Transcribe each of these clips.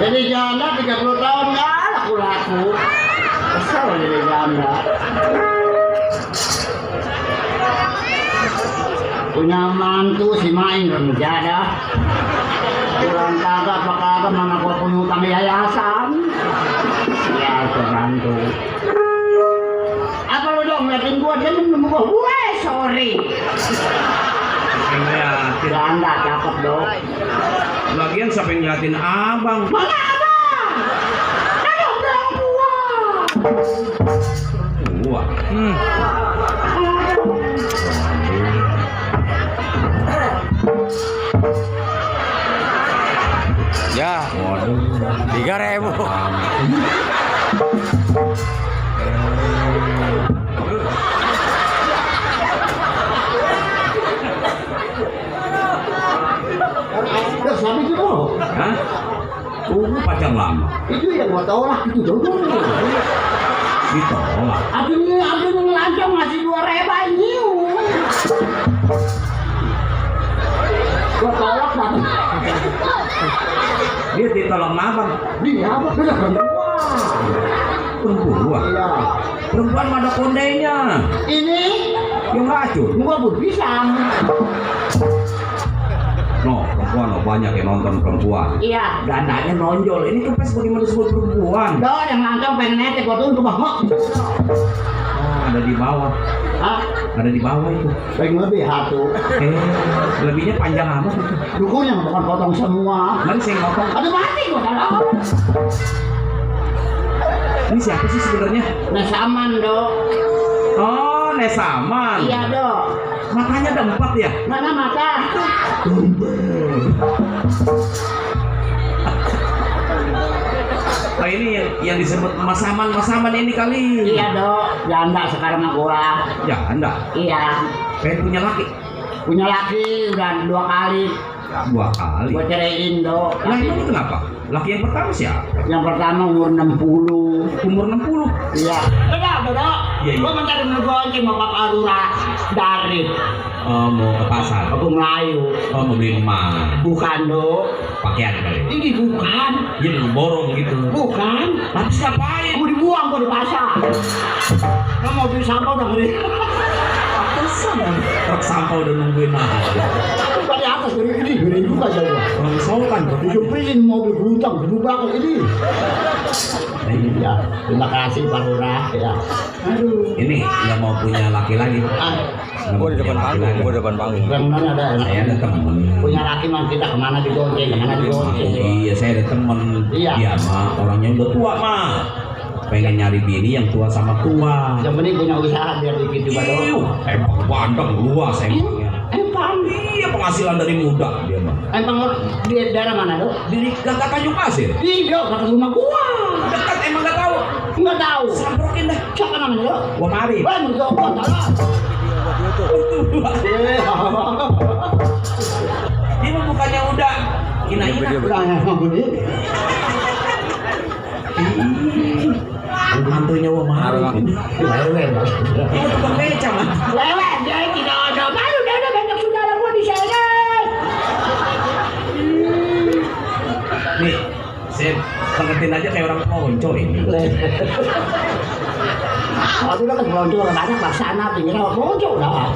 Jadi janda 30 tahun nggak laku-laku. Kesel jadi janda. Punya mantu si main kerja dah. Kurang kagak apa kagak mana gua punya utang yayasan. Ya terbantu. Apa lu dong ngeliatin gua dia nemu gua? Weh sorry. Janda cakep dong. Lagian siapa yang ngeliatin abang? Mana abang? Abang perempuan. Gua. Ya, waduh, 3.000. Sabi itu loh. Hah? Pacar lama. Itu yang gua tolak itu jodoh. Ditolak. Aduh ngelancong ngasih 2.000 nyiu. Gua tolak tapi Dia ditolak sama abang. dia apa? Dia perempuan. Perempuan. Iya. Perempuan mana kondenya? Ini Yang racun. gua berpisang. No, perempuan no, banyak yang nonton perempuan. Iya. Dadanya nonjol. Ini kempes bagaimana disebut perempuan? Doh yang ngelancong pengen netek gua tuh bahwa. Oh, ada di bawah. Hah? Ada di bawah itu. Pengen lebih satu. Lebihnya panjang amat itu. Dukunya bukan potong semua. Mari saya ngotong. Aduh mati gua kalau. Ini siapa sih sebenarnya? Nesaman dok. Oh, Nesaman. Iya dok. Matanya ada 4 ya? Mana mata? Oh, ini yang disebut Mas Saman ini kali. Iya dok. Janda sekarang sama gua. Janda. Iya. Pengen punya laki. Punya laki udah 2 kali. 2 kali. Gua ceraiin dok. Nah, ini kenapa? Laki yang pertama siapa? Yang pertama umur 60. Umur 60. Iya. Dok. Iya, iya. Gua mencari gonceng sama Pak Arura dari. Oh, mau ke pasar. Aku Melayu. Oh, mau beli emas. Bukan dok. Pakaian kali. Ini bukan. Jadi lu borong gitu. Bukan. Tapi ngapain? Aku dibuang gua di pasar. Kamu mau beli sampah udah beli. Truk sampah udah nungguin aja. Aku di atas dari ini juga jago. Orang sopan bro. Dijumpiin mobil hutang gedung bakal ini. Iya, terima kasih Pak Lurah ya. Aduh. Ini nggak mau punya laki lagi. Gua di depan panggung, gua di depan panggung. Yang mana ada? Saya ada temen. Punya laki mah kita kemana digonceng, kemana digonceng. Iya, saya ada temen. Iya. Dia mah orangnya udah tua mah. Pengen nyari bini yang tua sama tua. Yang penting punya usaha biar dikit juga dong. Empang bandeng luas empangnya. Empang. Iya, penghasilan dari muda dia mah. Empang di daerah mana dong? Di Gagak Tanjung Pasir. Iya, dekat rumah gua. Dekat emang nggak tahu. Enggak tahu. Samperin dah. Siapa namanya dong? Gua mari. Ban gua salah. Dia mah bukannya udah kina-kina. Mantunya Wah Mari. Lewet. Dia tukang beca mah. Lewet, jadi tidak ada. Kan udah banyak saudara gua di sana. Nih, saya pengertiin aja kayak orang ponco ini. Waktu itu kan pelonco orang banyak laksana, tinggal orang pelonco udah.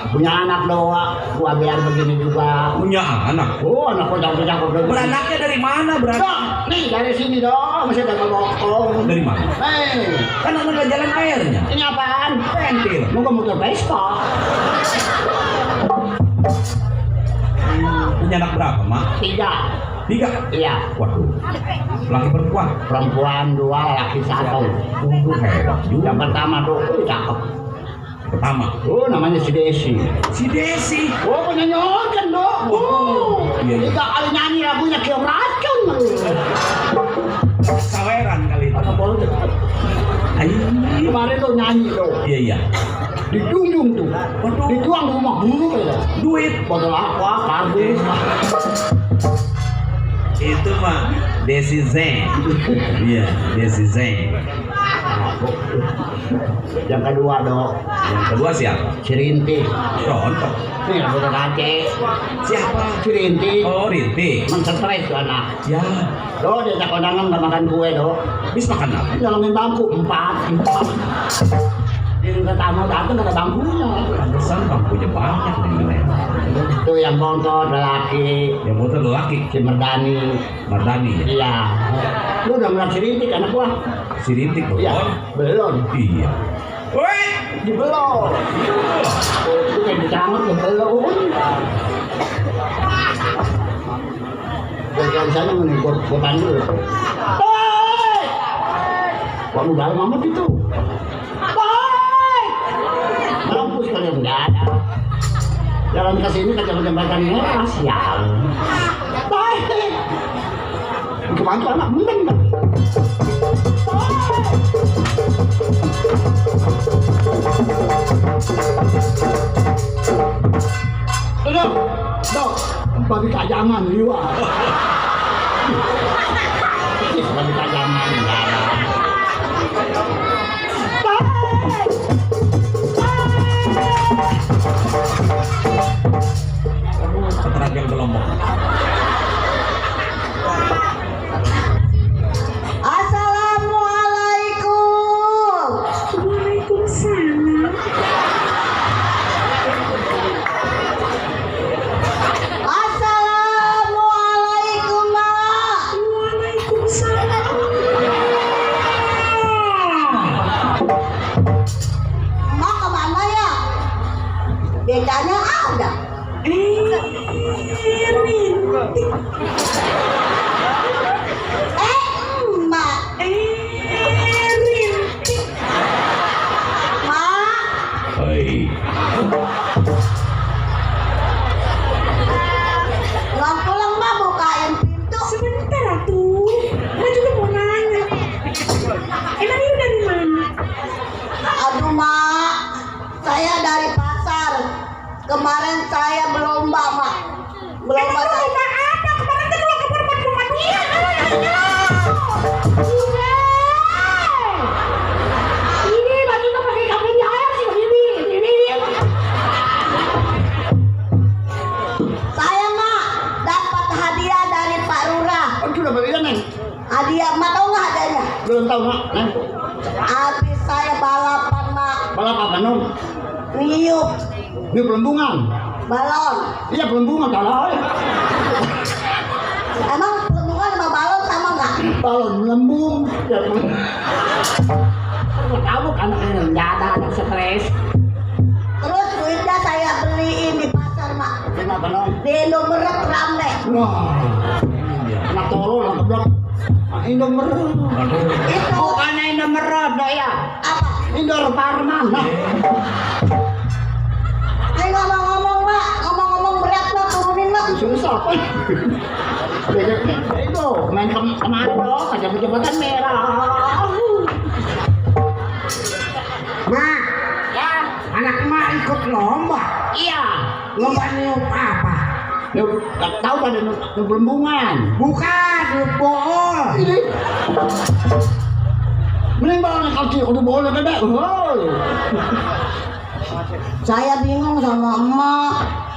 Punya anak doang, gua biar begini juga. Punya anak. Oh, anak gua cakep-cakep. Beranaknya dari mana beranak? Dong, nih dari sini dong, masih ada bokong. Dari mana? Kan ada jalan airnya. Ini apaan? Pentil. Moga motor Vespa. Punya anak berapa, Mak? 3. 3. Iya. Waduh. Laki perempuan. Perempuan 2, laki 1. Waduh, hebat juga. Yang pertama tuh cakep. Pertama. Oh, namanya si Desi. Si Desi. Oh, penyanyi organ dong. Oh, Iya, iya. 3 kali nyanyi lagunya kayak racun. Saweran kali itu. Apa boleh? Ayo. Kemarin tuh nyanyi tuh. Iya, iya. Dijunjung tuh. Waduh. Dijuang di rumah guru ya. Duit. Botol aqua, kardus. Itu mah Desi Zen. Iya, Desi Zen. Yang kedua dong. Yang kedua siapa? Cirinti. Contoh. Ini rambut kace. Siapa? Cirinti. Oh, Rintik. Men-stres tuh anak. Ya, Do, dia tak kondangan nggak makan kue do. bis makan apa? Dalamin bangku 4. Ini ke tamu datang ke bangkunya. Pantesan bangkunya banyak nih. Itu yang bontot lelaki. Yang motor lelaki. Si Merdani. Mardani ya? Iya. Lu udah ngeliat si Rintik anak gua? Si Rintik belum? Iya. Belum. Iya. Woi! Dibelon. Itu kayak dicanget belum. Dari sana nih, gua tanya dulu. Hei! Kamu dalam amat itu. Hei! Mampus kalian nggak ada. Jalan ke sini ke jembatan merah, sial. Hei! Kebantu anak mending dah. Dok, dok, bagi kajangan liwa. Bagi kajangan, enggak ada. Keterangan Gelombok. Assalamualaikum. Waalaikumsalam. Assalamualaikum, Mak. Waalaikumsalam. Mak kemana ya? Bedanya ada. Mak. Mak. Hei. Belum pulang, Mak. Bukain pintu. Sebentar atuh. Mak juga mau nanya. Emang ini dari mana? Aduh, Mak. Saya dari pasar. Kemarin saya berlomba, Mak. Berlomba saya. Lomba apa? Kemarin kan lo ke rumah dia. Ini bajunya pakai kabin air sih begini. Saya, Mak, dapat hadiah dari Pak Lurah. Oh, sudah berbeda, Neng? Hadiah, Mak, tahu nggak hadiahnya? Belum tahu, Mak. Neng, Habis saya balapan, Mak. balap apa, Nung? Niup Ini pelembungan. balon. Iya, pelembungan, kalau Emang pelembungan sama balon sama nggak? balon melembung. Ya, tahu kan nggak ada anak stres. Terus duitnya saya beliin di pasar, Mak. Kenapa, Nung? Di Indomaret rame. Wah, anak tolol, anak keblok. Indomaret. Itu Bukan Indomaret, dok ya. apa? Indor Parman. Nah, Ayo ngomong-ngomong, Mak. Ngomong-ngomong berat, Mak. Turunin, Mak. susah. Itu main kemarin dong, ada jembatan merah. Mak, Ya, anak emak ikut lomba. iya. Lomba niup apa? Ya, nggak tahu pada pelembungan. Bukan, niup bool. Ini. Mending banget kecil, udah boleh gede. Saya bingung sama emak.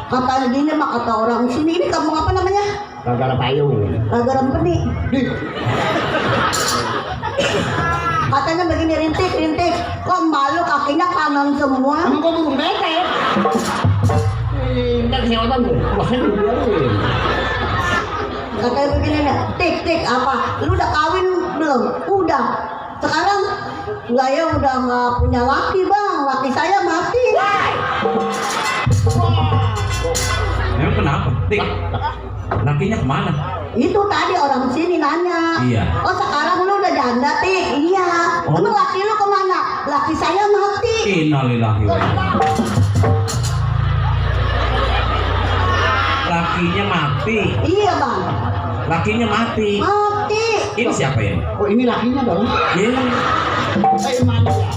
Katanya gini, Mak, kata orang sini. Ini kampung apa namanya? Gara-gara payung. Raga Rempeni. Di, Katanya begini, rintik. Kok malu kakinya kanan semua? emang kau burung bete? Nggak kesehatan tuh. Maksudnya dibiarin. Katanya begini nih, tik apa? Lu udah kawin belum? Udah. Sekarang saya udah nggak punya laki, Bang. Laki saya mati. Emang kenapa? Tik, lakinya kemana? Itu tadi orang sini nanya. Iya. Oh sekarang lu udah janda, Tik? Iya. Oh. Emang laki lu kemana? Laki saya mati. Innalillahi wa inna. Lakinya mati. Iya bang. Lakinya mati. Mati. Ini siapa ya? Oh ini lakinya dong. Iya. Mana ya?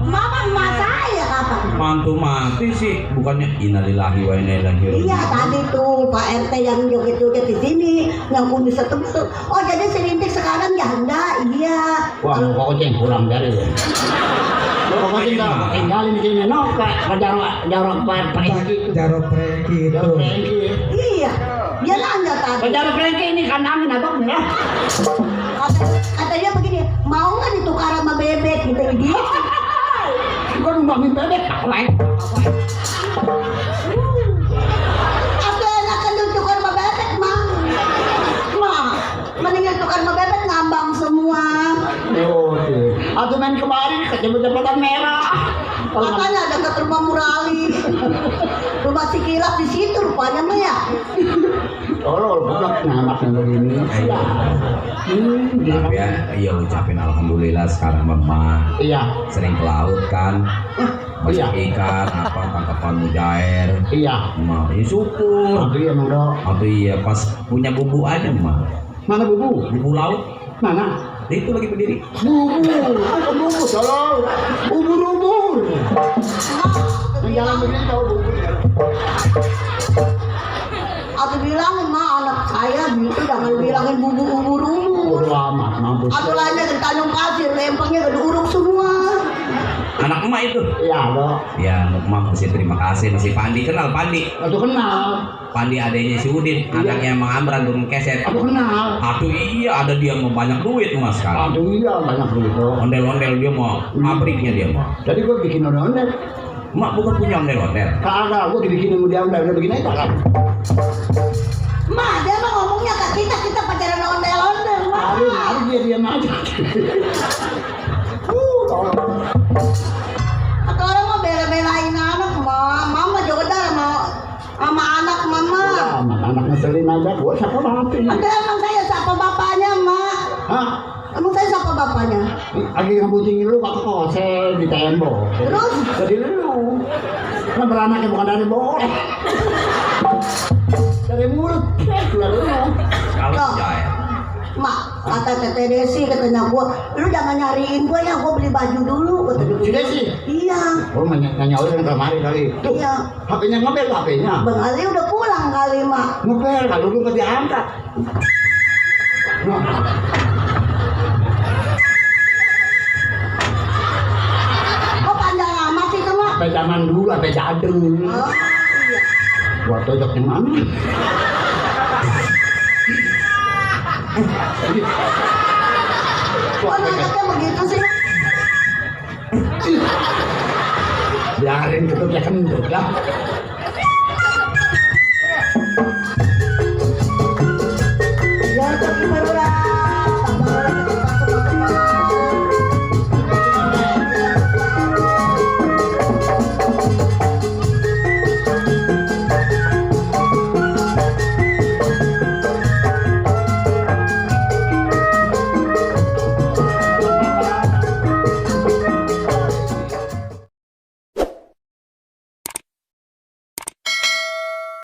Mama emak saya kapan? Mantu mati sih, bukannya innalillahi wa inna ilaihi raji'un. Iya tadi tuh Pak RT yang joget-joget di sini yang kumis setebel. Oh jadi si Rintik sekarang janda, iya. Wah, pokoknya yang kurang dari ya. Pokoknya kita tinggalin di sini, no, kayak jarak pergi itu. Jarok Prengki itu. Jarak pergi. Iya, dia nanya tadi. Jarak pergi ini kandangin abang ya. Kata dia begini, mau nggak ditukar sama bebek gitu dia. Gua numbangin bebek, lain. Apa enakan ditukar sama bebek, Mang? Mah, mendingan tukar sama bebek ngambang semua. Oh, atau main kemarin ke jembatan merah. Makanya ada ke rumah Murali. Rumah si Kilap di situ rupanya mah ya. Tolol, budak anak yang begini. Tapi ya ucapin alhamdulillah sekarang Mama Iya, sering ke laut kan. Masak ikan, apa tangkapan mujair. iya. Ma, ya syukur. Tapi emang dong. Atau iya pas punya bubu aja mah. Mana bubu? Bubu laut. Mana? Itu lagi berdiri. Bubu, tolol. Ubur-ubur. Yang jalan begini tahu bubu. Aku bilangin mah anak saya gitu jangan bilangin bubu ubur-ubur. Bodo amat, mampus. Aku lainnya ke Tanjung Pasir, lempangnya ke diuruk semua. Anak emak itu. Iya, dong. Ya, emak mesti terima kasih masih Pandi, kenal Pandi. Aku kenal. Pandi adanya si Udin, anaknya Mang Amran turun keset. Aku kenal. Aduh iya, ada dia mau banyak duit mas sekarang. Aduh iya, banyak duit dong. Ondel-ondel dia mau, pabriknya dia mau. Jadi gue bikin ondel-ondel. Emak bukan punya ondel-ondel. Kagak, gue dibikinin sama dia ondel begini aja kan. Ma, dia mah ngomongnya ke kita pacaran ondel-ondel, Ma. Hari dia diam aja. Tolong. Atau orang mau bela-belain anak, Ma. Mama juga darah mau sama anak Mama. Anak ngeselin aja, gue siapa mati. Ada emang saya siapa bapaknya, Ma? Hah? Emang saya siapa bapaknya? Lagi ngebucingin lu pakai kosel di tembok. Terus? Jadi lu. Kan beranaknya bukan dari bawah. Dari mulut. Keluar lu. Kalau Loh. ya. Mak, kata Tete Desi katanya gua, lu jangan nyariin gua ya, gua beli baju dulu kata dia. Si Desi? Iya. Oh, nyanyain kemari kali. Tuh, Iya. HP-nya ngebel HP-nya. Bang Ali udah pulang kali, Mak. Ngebel, kalau lu nggak diangkat. Nah, Kok panjang amat sih itu, Mak? HP zaman dulu, HP jadeng. Oh, iya. Gua tojok yang mana? Kok nangkepnya begitu sih? Biarin ketut ya kentut lah.